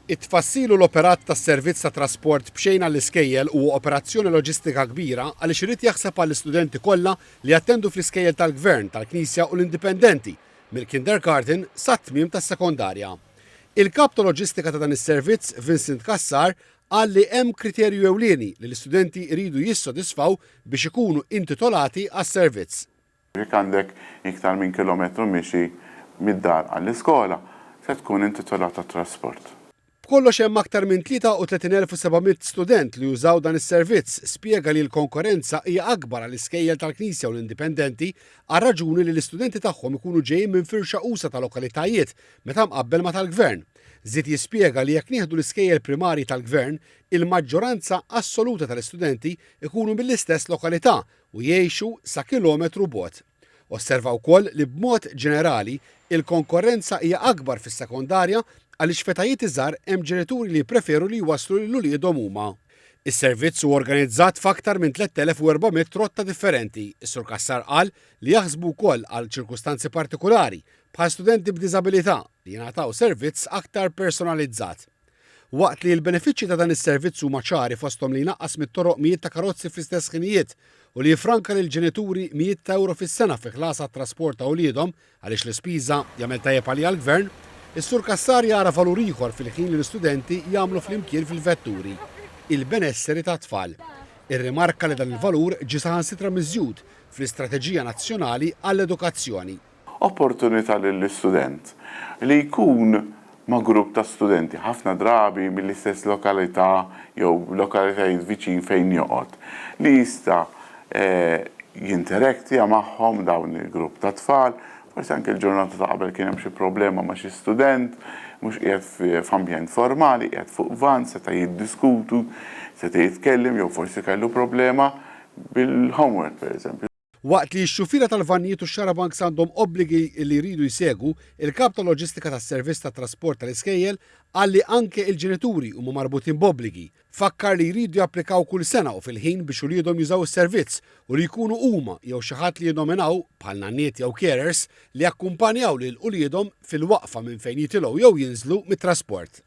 It-tfassil u l-operat tas-servizz ta' trasport b'xejn għall-iskejjel huwa operazzjoni loġistika kbira għaliex irid jaħseb għall-istudenti kollha li jattendu fl-iskejjel tal-Gvern, tal-Knisja u l-Indipendenti, mill-kindergarten sat-tmiem tas-sekondarja. Il-Kap ta' Loġistika ta' dan is-servizz, Vincent Cassar, qal li hemm kriterju ewlieni li l-istudenti jridu jissodisfaw biex ikunu intitolati għas-servizz. Jekk għandek iktar minn kilometru mixi mid-dar għall-iskola, se tkun intitolat għat-trasport. B'kollox hemm aktar minn 33,700 student li jużaw dan is-servizz. Spjega li l-konkorrenza hija akbar għall-iskejjel tal-Knisja u l-indipendenti għar-raġuni li l-istudenti tagħhom ikunu ġejjin minn firxa usa' ta' lokalitajiet meta mqabbel ma' tal-Gvern. Żied jispjega li jekk nieħdu l-iskejjel primarji tal-Gvern, il-maġġoranza assoluta tal-istudenti jkunu mill-istess lokalità u jgħixu sa kilometru bogħod. Osserva wkoll li b'mod ġenerali, il-konkorrenza hija akbar fis-sekondarja għaliex f'etajiet iżgħar hemm ġenituri li jippreferu li jwasslu lil uliedhom huma. Is-servizz huwa organizzat f'aktar minn 3,400 rotta differenti. Is-Sur Cassar qal li jaħsbu wkoll għal ċirkustanzi partikulari, bħal studenti b'diżabilità li jingħataw servizz aktar personalizzat. Waqt li l-benefiċċji ta' dan is-servizz huma ċari fosthom li jnaqqas mit-toroq mijiet ta' karozzi fl-istess ħinijiet u li jiffranka lill-ġenituri mijiet ta' ewro fis-sena fi ħlas għat-trasport ta' uliedhom għaliex l-ispiża jagħmel tajjeb għaliha l-Gvern, is-Sur Cassar jara valur ieħor fil-ħin li l-istudenti jagħmlu flimkien fil-vetturi, il-benesseri tat-tfal. Irrimarka li dan il-valur ġie saħansitra miżjud fl-Istrateġija Nazzjonali għall-Edukazzjoni. Opportunità lill-istudent li jkun ma' grupp ta' studenti, ħafna drabi mill-istess lokalità jew lokalitajiet viċin fejn joqgħod, li jista' jinteraktja magħhom dawn il-grupp ta' tfal, forsi anke l-ġurnata ta' qabel kien hemm xi problema ma' xi student, mhux qiegħed f'ambjent formali, qiegħed fuq vann, seta' jiddiskutu, seta' jitkellem jew forsi kellu problema bil-homework pereżempju. Waqt li x-xufiera tal-vannijiet u x-xarabanks għandhom obbligi li jridu jsegwu, il-Kap tal-Loġistika tas-Servizz tat-Trasport tal-Iskejjel qal li anke il-ġenituri huma marbutin b'obbligi. Fakkar li jridu japplikaw kull sena u fil-ħin biex uliedhom jużaw is-servizz u li jkunu huma jew xi ħadd li jinnominaw, bħal nanniet jew carers, li jakkumpanjaw lil uliedhom fil-waqfa minn fejn jitilgħu jew jinżlu mit-trasport.